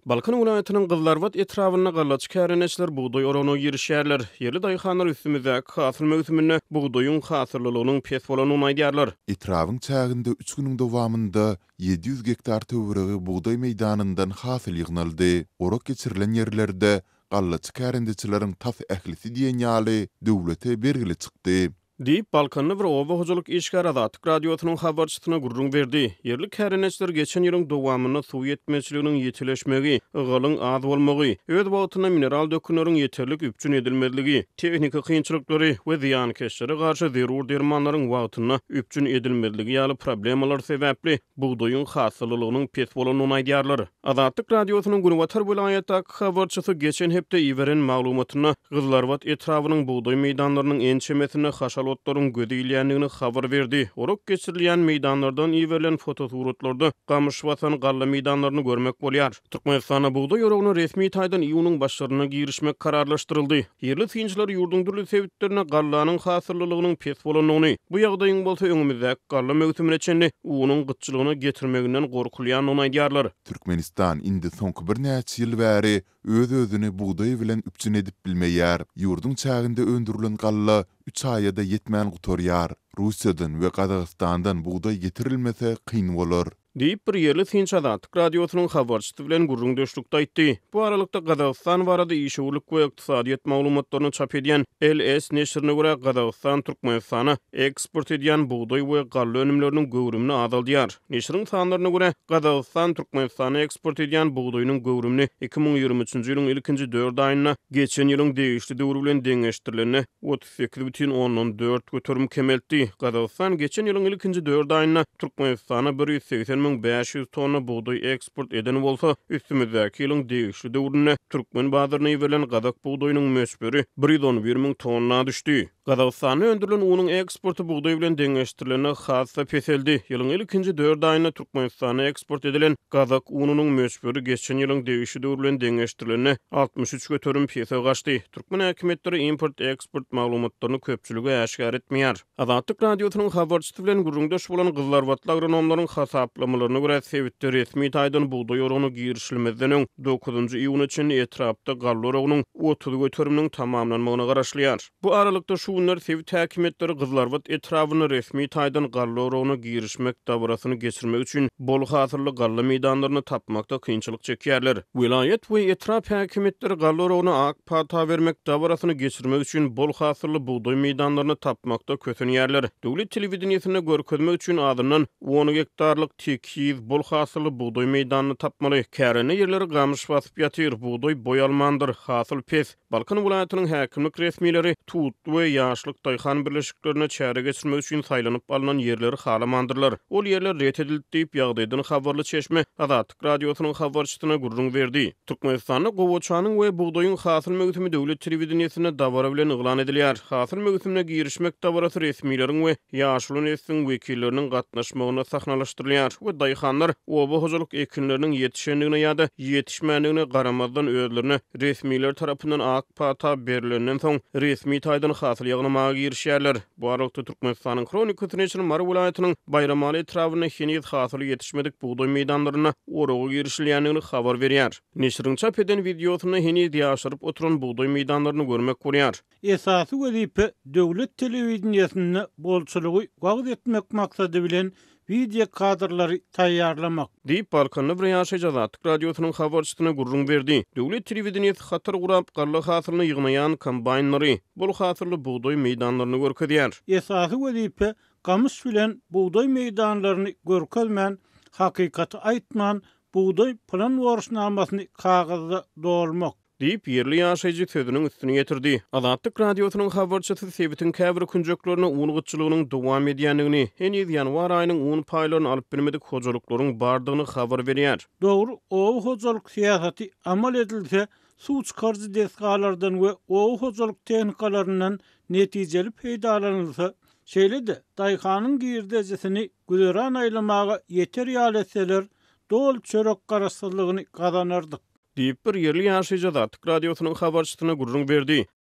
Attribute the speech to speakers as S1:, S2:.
S1: Balkan welaýatynyň Gyzylarbat etrabynda gallaçy kärendeçiler bugdaý oragyna girişýärler. Ýerli daýhanlar üstümizdäki hasyl möwsüminde bugdaýyň hasyllylygynyň pes bolandygyny aýdýarlar.
S2: Etrabyň çäginde üç günüň dowamynda 700 gektar töweregi bugdaý meýdanyndan hasyl ýygnaldy. Orak geçirilen ýerlerde gallaçy kärendeçileriň tas ählisi diýen ýaly döwlete bergili çykdy.
S1: Diýip, balkanly bir oba hojalyk işgäri Azatlyk Radiosynyň habarçysyna gürrüň berdi. Ýerli kärendeçiler geçen ýylyň dowamynda suw ýetmezçiliginiň ýitileşmegi, ygalyň az bolmagy, öz wagtynda mineral dökünleriň ýeterlik üpjün edilmezligi, tehniki kynçylyklary we zyýankeşlere garşy zerur dermanlaryň wagtynda üpjün edilmezligi ýaly problemalar sebäpli bugdaýyň hasyllylygynyň pes bolandygyny aýdýarlar. Azatlyk Radiosynyň günbatar welaýatdaky habarçysy geçen hepde iberen maglumatynda Gyzylarbat etrabynyň bugdaý meýdanlarynyň ençemesinde haşal otlaryň göze ilýändigini habar berdi. Orak geçirilýän meýdanlardan iberilen fotosuratlarda gamyş basan galla meýdanlaryny görmek bolýar. Türkmenistanda bugdaý oragyna resmi taýdan iýunyň başlarynda girişmek kararlaşdyryldy. Ýerli synçylar ýurduň dürli sebitlerinde gallanyň hasyllylygynyň pes bolandygyny, bu ýagdaýyň bolsa öňümizdäki galla möwsümine çenli unuň gytçylygyna getirmeginden gorkulýandygyny aýdýarlar.
S2: Türkmenistan indi soňky birnäçe ýyl bäri öz-özüni bugdaý bilen üpjün edip bilmeýär. Ýurduň çäginde öndürilen galla üç aýa-da ýetmän gutarýar. Russiýadan we Gazagystandan bugdaý getirilmese kyn bolar.
S1: Diýip, bir ýerli synçy Azatlyk Radiosynyň habarçysy bilen gürrüňdeşlikde aýtdy. Bu aralykda, Gazagystan barada işewürlik we ykdysadyýet maglumatlaryny çap edýän LS neşirine görä, Gazagystan Türkmenistana eksport edýän bugdaý we galla önümleriniň göwrümini azaldýar. Neşiriň sanlaryna görä, Gazagystan Türkmenistana eksport edýän bugdaýynyň göwrümini 2023-nji ýylyň ilkinji dört aýynda geçen ýylyň degişli döwri bilen deňeşdirilende 38,4% kemeltdi. Gazagystan geçen ýylyň ilkinji dört aýynda Türkmenistana 180 500 tonna bugdaý eksport eden bolsa, üstümizdäki ýylyň degişli döwründe türkmen bazaryna iberilen gazak bugdaýynyň möçberi 111 müň tonna düşdi. Gazagystanda öndürilen unuň eksporty bugdaý bilen deňeşdirilende has-da peseldi. Ýylyň ilkinji dört aýynda Türkmenistana eksport edilen gazak ununyň möçberi geçen ýylyň degişli döwri bilen deňeşdirilende 63% pese gaçdy. Türkmen häkimiýetleri import-eksport maglumatlaryny köpçülige äşgär etmeýär. Azatlyk Radiosynyň habarçysy bilen gürrüňdeş bolan gyzylarbatly agronomlaryň hasaplamalaryna görä, sebitde resmi taýdan bugdaý oragyna girişilmezden öň, dokuzynjy iýuna çenli etrapda galla oragynyň 30 göteriminiň tamamlanmagyna garaşylýar. Bu aralykda, şu günler sebit häkimiýetleri Gyzylarbat etrabynda resmi taýdan galla oragyna girişmek dabarasyny geçirmek üçin bol hasylly galla meýdanlaryny tapmakda kynçylyk çekýärler. Welaýat we etrap häkimiýetleri galla oragyna ak pata bermek dabarasyny geçirmek üçin bol hasylly bugdaý meýdanlaryny tapmakda kösenýärler. Döwlet telewideniýesinde görkezmek üçin azyndan on gektarlyk tekiz, bol hasylly bugdaý meýdanyny tapmaly. Kärende ýerleri gamyş basyp ýatyr, bugdaý boý almandyr, hasyl pes. Balkan welaýatynyň häkimlik resmileri Tutly we Ýaşlyk daýhan birleşiklerinde çäre geçirmek üçin saýlanyp alnan ýerleri halamandyrlar. Ol ýerler ret edildi diýip, ýagdaýdan habarly çeşme Azatlyk Radiosynyň habarçysyna gürrüň berdi. Türkmenistanda gowaçanyň we bugdaýyň hasyl möwsümi döwlet telewideniýesinde dabara bilen yglan edilýär. Hasyl möwsümine girişmek dabarasy resmileriň we ýaşuly nesliň wekilleriniň gatnaşmagynda sahnalaşdyrylýar we daýhanlar oba hojalyk ekinleriniň ýetişendigine ýa-da ýetişmändigine garamazdan özlerine resmiler tarapyndan ak pata berlenden soň resmi taýdan hasyl ýygnamaga girişýärler. Bu aralykda Türkmenistanyň Hronikasy neşiri Mary welaýatynyň Baýramaly etrabynda heniz hasyly ýetişmedik bugdaý meýdanlarynda oraga girişilýändigini habar berýär. Neşiriň çap eden wideosynda heniz ýaşaryp oturan bugdaý meýdanlaryny görmek bolýar.
S3: Esasy wezipe döwlet telewideniýesinde bolçulygy wagyz etmek maksady bilen wideo kadrlary taýýarlamak.
S1: Diýip, balkanly bir ýaşaýjy Azatlyk Radiosynyň habarçysyna gürrüň berdi. Döwlet telewideniýesi hatar gurap, galla hasylyny ýygnaýan kombaýnlary, bol hasylly bugdaý meýdanlaryny görkezýär.
S3: Esasy wezipe gamyş bilen bugdaý meýdanlaryny görkezmän, hakykaty aýtman, bugdaý plan borçnamasyny kagyzda dolmak.
S1: Diýip, ýerli ýaşaýjy sözüniň üstüni ýetirdi. Azatlyk Radiosynyň habarçysy sebitiň käbir künjeklerinde un gytçylygynyň dowam edýändigini, heniz ýanwar aýynyň un paýlaryny alyp bilmedik hojalyklaryň bardygyny habar berýär.
S3: Dogry oba hojalyk syýasaty amal edilse, suw çykaryjy desgalardan we oba hojalyk tehnikalaryndan netijeli peýdalanylsa, şeýle-de daýhanyň girdejisini güzeran aýlamaga ýeter ýaly etseler, doly çörek garaşsyzlygyny gazanardyk.
S1: Diýip, bir ýerli ýaşaýjy Azatlyk Radiosynyň habarçysyna gürrüň berdi.